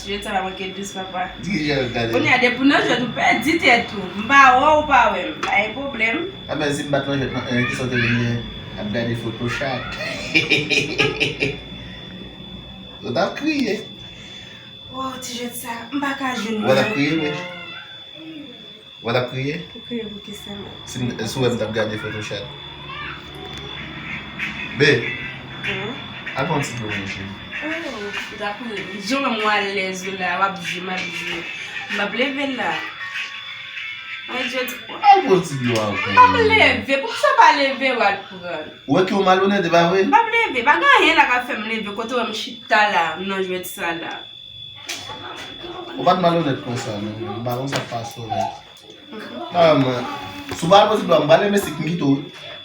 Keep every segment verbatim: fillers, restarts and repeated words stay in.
Jwèt sa pa manke dous, papa. Di ki jan yo gade. Kounye a, depi w nan jwèt, ou pèdi tèt ou. M pa wè w, ou pa wè m. Pa gen pwoblèm. Anben, si m pa t nan jwèt, nan, eh, ki sa w te vin ap gade Photoshop? Ou t ap kriye. Wow, ti jwèt sa, m pa ka jwenn li ankò. Ou t ap kriye, wi. Ou t ap kriye? Ou kriye pou kisa, man? Si m, si w wè m t ap gade Photoshop. Be, al pran ti dlo mwen, cheri. Oh, ou t ap kriye. Jan w wè m alèz ou la, w ap jwe, m ap jwe. M ap leve la. Ay, Jodi. Al pran ti dlo ankò. M p ap leve. Poukisa w pa leve, w al pran? Ou wè ke w malonèt, e pa vre? M p ap leve. Pa gen anyen la k ap fè m leve. Kote w wè m chita la, m nan jwèt sa la. Ou pa t malonèt konsa, non. M pa konn sa k pase w, non. Ah, man. Si w pa al pran ti dlo a, m pral Mesik, m kite w.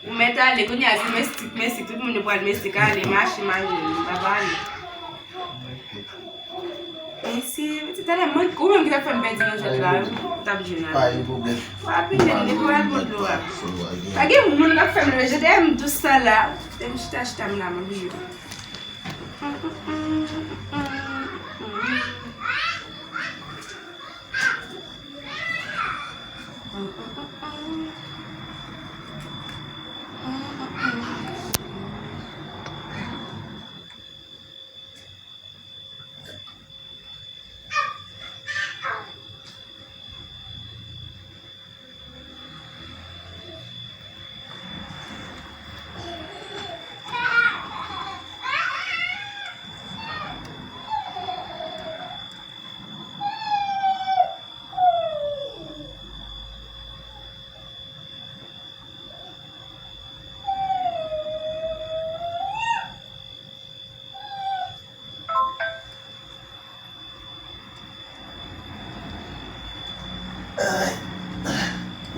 Ou mèt ale, kounye a, se Mesik, Mesik, tout moun yo pral Mesik, ale, mache, mache, m pa pale. Mèsi, mèsi, talè, mwen, ou menm ki t ap fè m pèdi nan jwèt la, ou t ap jwenn avè m. Pa gen pwoblèm. W ap vin, li pou al pran dlo a. Pa gen moun k ap fè m leve, jete m dous sa la. Lè m chita, chita m la, m ap jwe.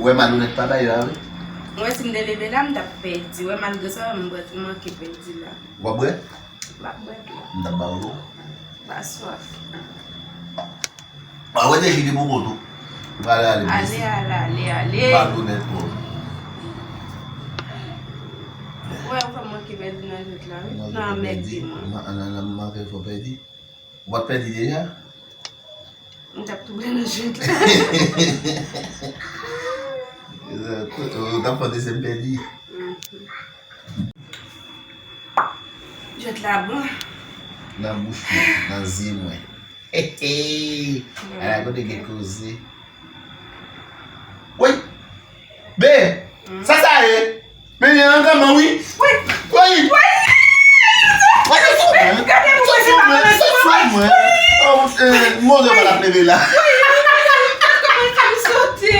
Ou wè malonèt pa bay la, wi. Ou wè si m te leve la, m t ap pèdi. Ou wè malgre sa, m manke pèdi la. W ap bwè? M ap bwè dlo. M t ap ba w dlo. Pa swaf. A, wè te jide pou kont ou. Ou pral ale, ale, ale, ale, ale. Malonèt twòp. Wè, ou fè m manke pèdi nan jwèt la, wi. Nan anmède mwen. Nan, nan, nan, manke fè w pèdi. Ou pa t pèdi deja? M t ap tou pran nan jwèt la. Ou t ap fè dezyèm pèdi. Mhm. Jwèt la bon. Nan bouch mwen, nan zye mwen. Ala kote gen koze. Woy! Be! Sa sa ye? Men li antanman wi. Woy! Woy! Woy! Woy, se sou mwen. Gade mwen, se sou mwen, se sou mwen. Oh, eh, mwen pa t ap leve la. Woy! Kòman fè m sote?